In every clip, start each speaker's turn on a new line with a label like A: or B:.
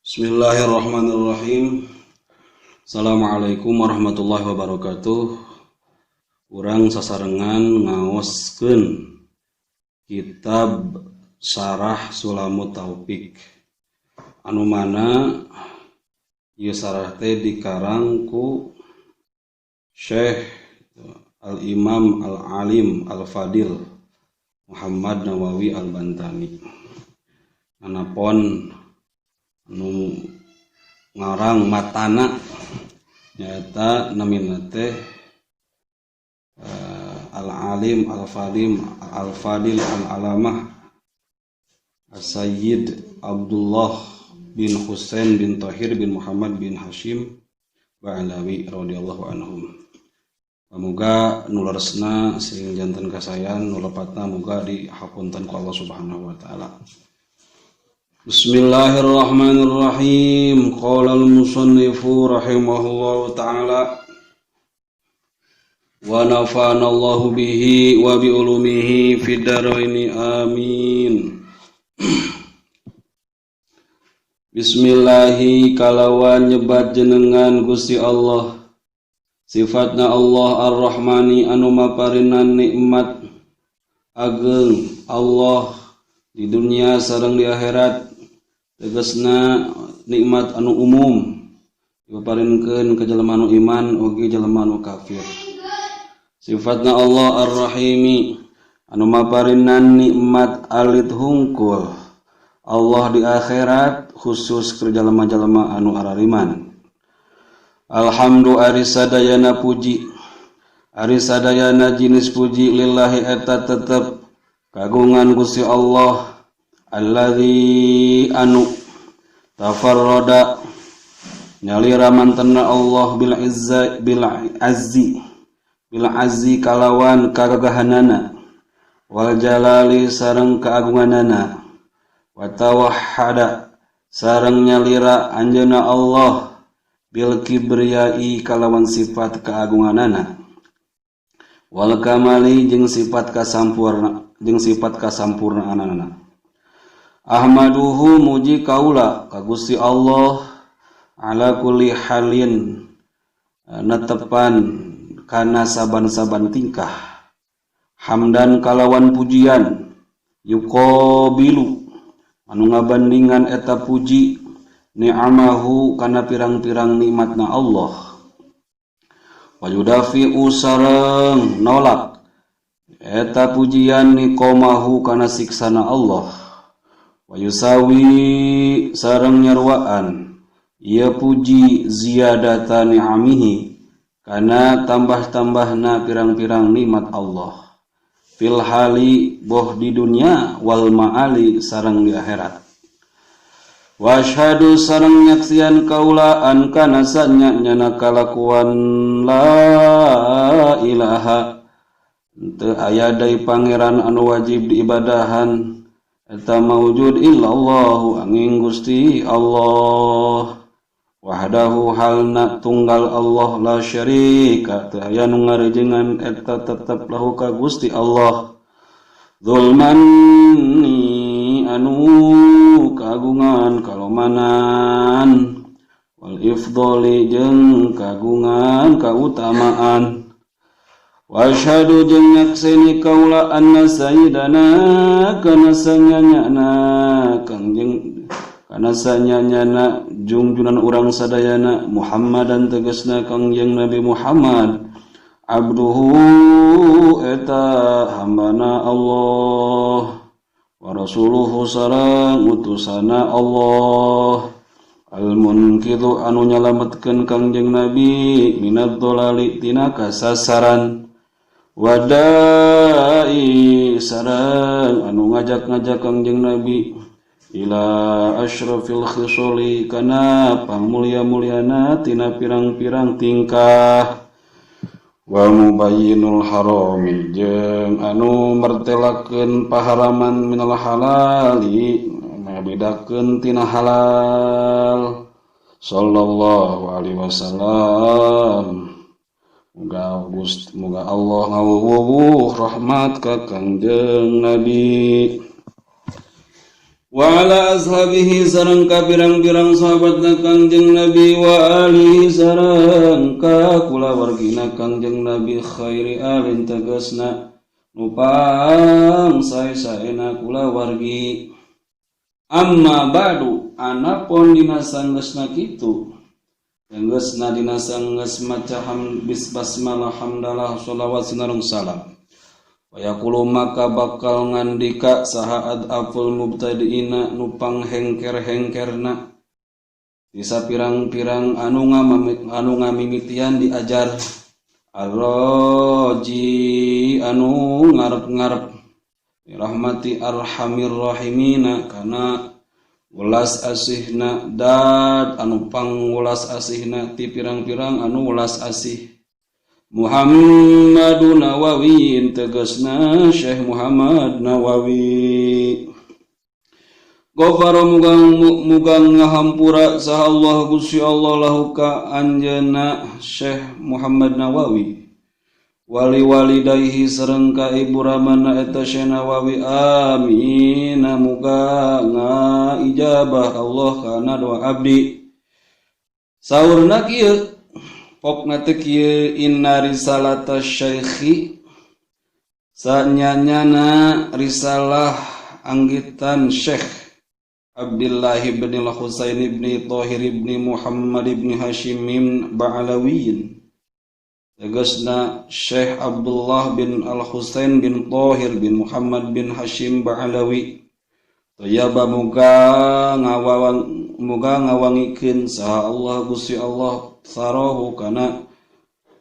A: Bismillahirrahmanirrahim. Assalamualaikum warahmatullahi wabarakatuh. Urang sasarengan ngaoskeun kitab Syarah Sulamut Taufik. Anu mana ieu syarah teh dikarang ku Syekh Al-Imam Al-Alim Al-Fadil Muhammad Nawawi Al-Bantani. Anapon anu ngarang matana nyaeta namina teh Al-Alim Al-Fadil Al-Fadil Al-Alamah As-Sayyid Abdullah bin Husain bin Tahir bin Muhammad bin Hashim Ba'alawi radhiyallahu anhum. Muga nu leresna sing janten kasayan, nu lepatna muga dihapunten ku Allah Subhanahu wa taala. Bismillahirrahmanirrahim. Qala al-musannifu rahimahullahu taala wa nafa'ana Allahu bihi wa bi ulumihi fid dharaini amin. Bismillahi kalawan nyebat jenengan Gusti Allah. Sifatna Allah Ar-Rahmani anu maparinan nikmat ageng Allah di dunia sareng di akhirat, tegasna nikmat anu umum dipaparinkeun ka jelema anu iman oge jelema anu kafir. Sifatna Allah Ar-Rahimi anu maparinan nikmat alit hungkul Allah di akhirat khusus keur jelema-jelema anu arariman. Alhamdu ari sadayana puji, ari sadayana jinis puji lillahi eta tetep kagungan Gusti Allah alladzi anu tafarrada nyalira mantena Allah bil izza bil azzi bil azzi kalawan kagagahanana wal jalali sareng keagunganana wa tawahhada sareng nyalira anjeunna Allah bil kibriyai kalawan sifat keagunganana wal kamali jeung sifat kasampurna jeung sifat kasampurnaanana. Ahmaduhu muji kaula ka Gusti Allah ala kulli halin netepan kana saban-saban tingkah hamdan kalawan pujian yuqabilu anu ngabandingan eta puji ni'amahu kana pirang-pirang nikmatna Allah wa yudafi'u sareng nolak eta pujian niqamahu kana siksana Allah wa yusawi sareng nyaruaan ieu puji ziyadata ni'amihi kana tambah-tambahna pirang-pirang nikmat Allah fil hali boh di dunia wal ma'ali sareng di akhirat. Wa asyhadu sareng nyaksian kaula an kana sanya nyana kalakuan la ilaha teu aya deui pangeran anu wajib diibadahan eta maujud illallahu angin Gusti Allah wahdahu halna tunggal Allah la syarika teu aya nu ngarejengan eta tetep lahu ka Gusti Allah zulmanni anu kagungan kalomanan wal ifdhali jeung kagungan kautamaan. Wa asyhadu jeung nyakseni kaula anna sayyidana kana sanyanyana kangjeng kana sanyanyana jungjunan urang sadayana Muhammadan tegasna kangjeng Nabi Muhammad abduhu eta hambana Allah wa rasuluhu sareng utusana Allah al-munqidhu anu nyalametkeun kangjeng Nabi minad dhalali tina kasasaran wadai sareng anu ngajak-ngajak kangjeng Nabi ila asyrafil khisoli kana pangmulia-muliana tina pirang-pirang tingkah wa mubayyinul harami jeung anu mertelakeun paharaman minal halali ngabedakeun tina halal sallallahu alaihi wasallam. Muga Gusti muga Allah ngawuwuh rahmat ka Kangjeng Nabi. Wa ala ashabihi sareng ka pirang-pirang sahabatna Kangjeng Nabi, wa alihi sareng ka kulawargina Kangjeng Nabi, khairi alin tegasna nu pang sae-saena kulawargi. Amma ba'du, anapun dina sanggeusna kitu, sanggeusna dina sanggeus maca bis basmalah, hamdalah, sholawat sinareng salam. Wayaqulu maka bakal ngandika saha ad'aful mubtadiina nu panghengker-hengkerna di sapirang-pirang anu ngamimitian diajar, arroji anu ngarep-ngarep rahmati arhamir rahimina kana welas asihna dad anu pangwelas asihna ti pirang-pirang anu welas asih, Muhammadun Nawawi tegasna Syekh Muhammad Nawawi. Ghafara mugang mugang ngahampura saha Allah Gusti Allah lahu ka anjeunna Syekh Muhammad Nawawi, wali walidayhi sareng ka ibu ramana eta Syekh Nawawi. Amin, muga ngaijabah Allah kana doa abdi. Saurna kieu, pokna teh kieu: inna risalata syaikhi, sanyanyana risalah anggitan Syekh Abdullah bin Al-Husain bin Tahir bin Muhammad bin Hashim Ba'alawiyin, tegasna Syekh Abdullah bin Al-Husain bin Tahir bin Muhammad bin Hashim Ba'alawi. Tayaba muga ngawangikeun saha Allah Gusti Allah sarahu kana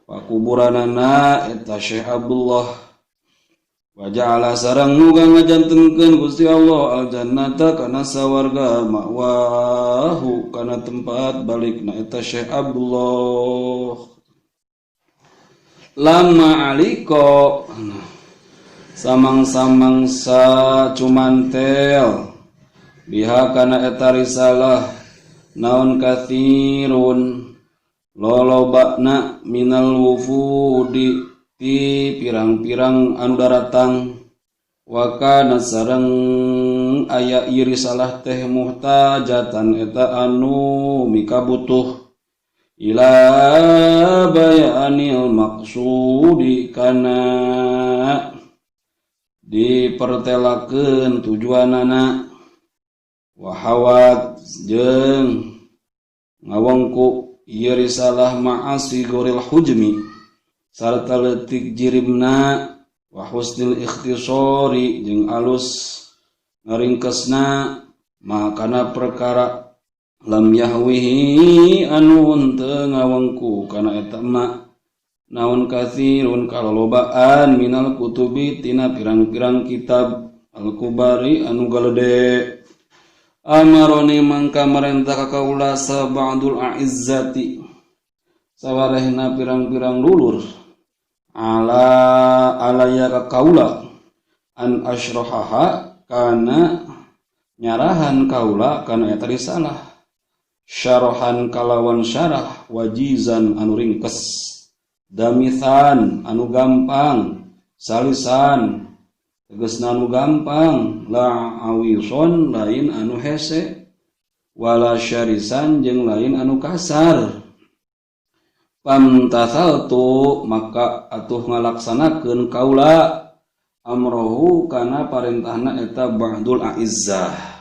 A: pakuburanana eta Syekh Abdullah, wa ja'ala sareng muga ngajantenkeun Gusti Allah aljannata kana sawarga ma'wahu kana tempat balikna eta Syekh Abdullah. Lama aliko samang-samangsa cumantel biha kana eta risalah naon kathirun lolobana minal wufudi ti pirang-pirang anu daratang, wa kana sareng aya ieu risalah teh muhtajatan eta anu mikabutuh ila bayanil maqsudi kana dipertelakeun tujuanana, wa hawat jeung ngawengku ieu risalah ma'asi goril hujmi sarta leutik jirimna, wa husnil ikhtisari jeung alus ngaringkesna, makana perkara lam yahwihi anu teu ngawengku kana eta ma naon katsirun kalolobaan minal kutubi tina pirang-pirang kitab al-kubari anu galede. Amaroni mangka marentah ka kaula sab'adul a'izzati sawarehna pirang-pirang lulur ala alaya ka kaula an asyrahaha kana nyarahan kaula kana eta risalah syarahan kalawan syarah wajizan anu ringkes, damithan anu gampang, salisan tegasna anu gampang, la awison lain anu hese, wala syarisan jeung lain anu kasar. Pamtathaltu maka atuh ngalaksanakeun kaula amrohu kana parentahna eta ba'dul a'izzah.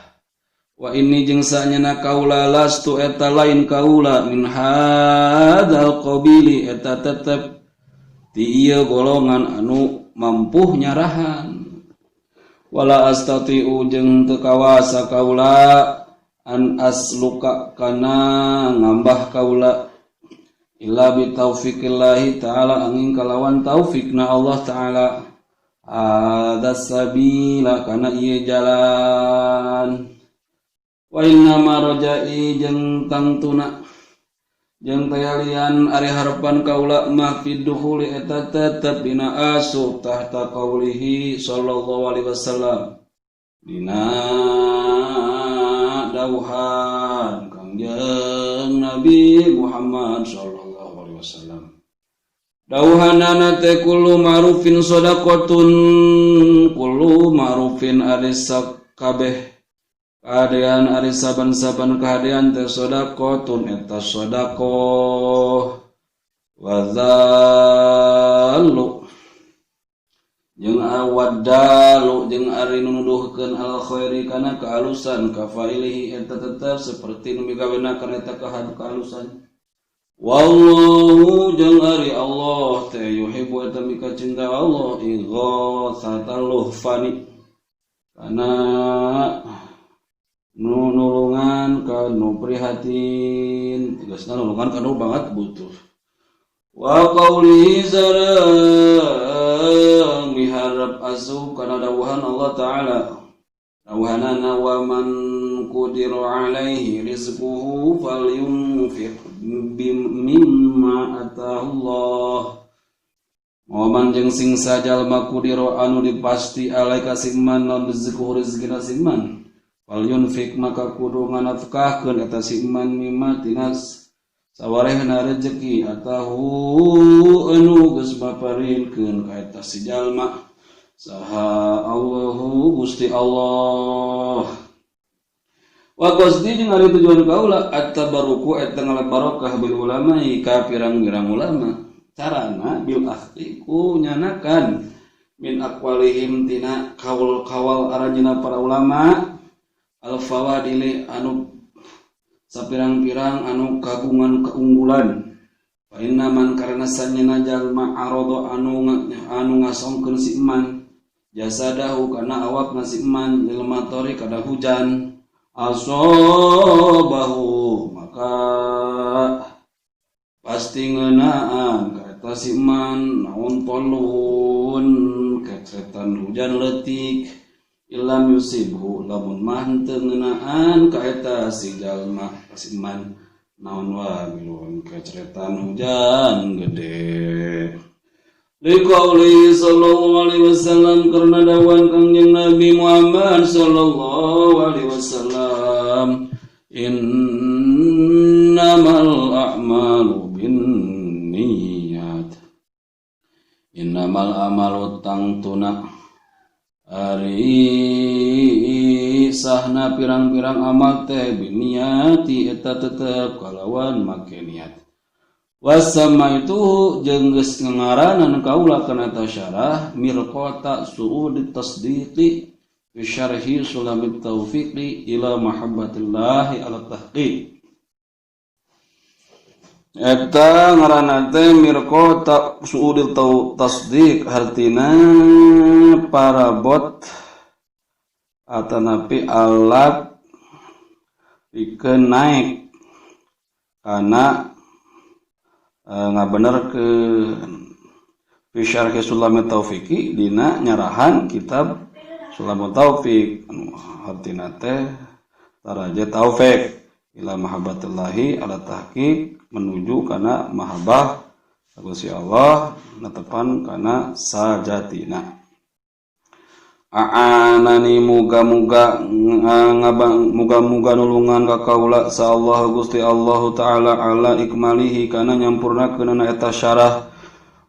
A: Wa inni jeung sanyana kaula lastu eta lain kaula min hadzal qabili eta tetep ti ieu golongan anu mampuh nyarahan, wala astatiu jeung teu kawasa kaula an asluka kana ngambah kaula illa bi taufiqillahi ta'ala angin kalawan taufikna Allah ta'ala hadzal sabila kana ieu jalan. Wa inna ma rajai jeung tangtuna jeung tayalian ari harapan kaula mah fid dukhuli eta tetep dina asup tahta qaulihi sallallahu alaihi wasallam dina dawuhan Kangjeng Nabi Muhammad sallallahu alaihi wasallam. Dawuhanana teh kullu ma'rufin shadaqatun, kullu ma'rufin ari sakabeh Kahadean ari saban-saban kahadean teh shadaqatun eta shadaqah wa zallu jeung awadalu jeung ari nu nuduhkeun al khairi kana kaalusan kafailihi eta tetep seperti nu migawena kana eta kaalusan. Wallahu jeung ari Allah teh yuhibbu eta mika cinta Allah ighatsatal luhfani kana nu nulungan ka nu prihatin, tegasna nulungan ka nu banget butuh. Wa qaulihi sareng miharap asup kana dawuhan Allah Ta'ala dawuhanana wa man qudira alaihi rizquhu falyunfiq mimma ataahu Allah. Waman jeung sing sajalma qudira anu dipasti alaika siman non rizquhu rezekina siman falyunfiq maka kudu nganafkahkeun eta siman mimma tinas sawarehna rezeki atahu anu geus maparinkeun ka eta si jalma saha Allahu Gusti Allah. Wa qasdi jeung ari tujuan kaula at-tabarruku eta ngalap barokah bil ulama ka pirang-pirang ulama carana bil akhdi ku nyanakan min aqwalihim tina kaul-kawal aranjeunna para ulama al fawadili anu sapirang-pirang anu kagungan keunggulan. Fa inna man karena sanyana jalma arada anu ngasongkeun si iman jasadahu kana awakna si iman lil matori kana hujan asobahu maka pasti ngeunaan ka eta si iman naon tolun kecetan hujan leutik ilam yusibhu lamun mah henteu ngeunaan ka eta si jalma si iman naon wabilun kecetan hujan gede. Liqauli sallallahu alaihi wasallam karena dawuhan Kangjeng Nabi Muhammad sallallahu alaihi wasallam innamal a'malu binniyat innamal amalu tangtuna ari sahna pirang-pirang amal teh binniyati eta tetep kalawan make niat. Wasama itu jeung geus ngaranan kaula kana eta syarah mirqata su'ud tasdiqi fi syarhi sulamit taufiqi ila mahabbatillahi ala tahqiq. Eta ngaranna teh mirqata su'ud tasdiq hartina parabot atanapi alat pikeun naik kana ngabenerkeun fi syarhi Sulamit Taufiqi dina nyarahan kitab Sulamut Taufiq anu hartina teh taraje taufik ila mahabbatillahi ala tahqiq menuju kana mahabbah Gusti Allah netepan kana sajatina. A'anani muga-muga muga-muga nulungan ka kaula sa Allah Gusti Allah Ta'ala ala ikmalihi kana nyampurnakeunana eta syarah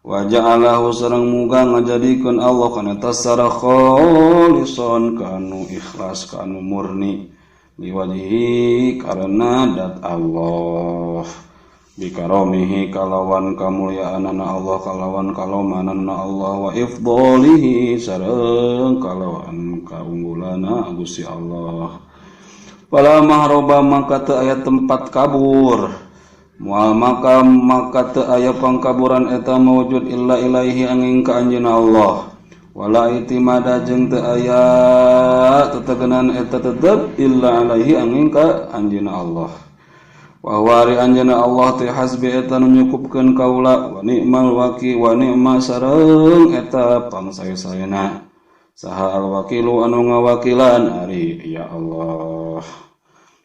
A: wa ja'alahu sareng muga ngajadikeun Allah kana eta syarah kholison kanu ikhlas kanu murni liwajhi karena dat Allah bikaromihi kalawan kamulyaanana Allah kalawan kalomanana Allah wa ifdolihi sareng kalawan kaunggulana Gusti Allah. Fala mahroba maka teu aya tempat kabur moal maka teu aya pangkaburan eta maujud illa ilaihi angin ka anjeunna Allah wala itimada jeung teu aya tetegenan eta tetep illa alaihi angin ka anjeunna Allah. Wa wari anjeunna Allah teh hasbi eta nu nyukupkeun kaula wa ni'mal waqi wa ni'ma sareng eta pangsae-saena saha al wakilu anu ngawakilan ari ya Allah.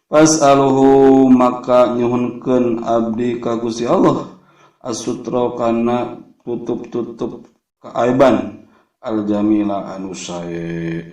A: Fas'aluhu maka nyuhunkeun abdi ka Gusti Allah asutra kana tutup-tutup kaaiban al jamila anu sae.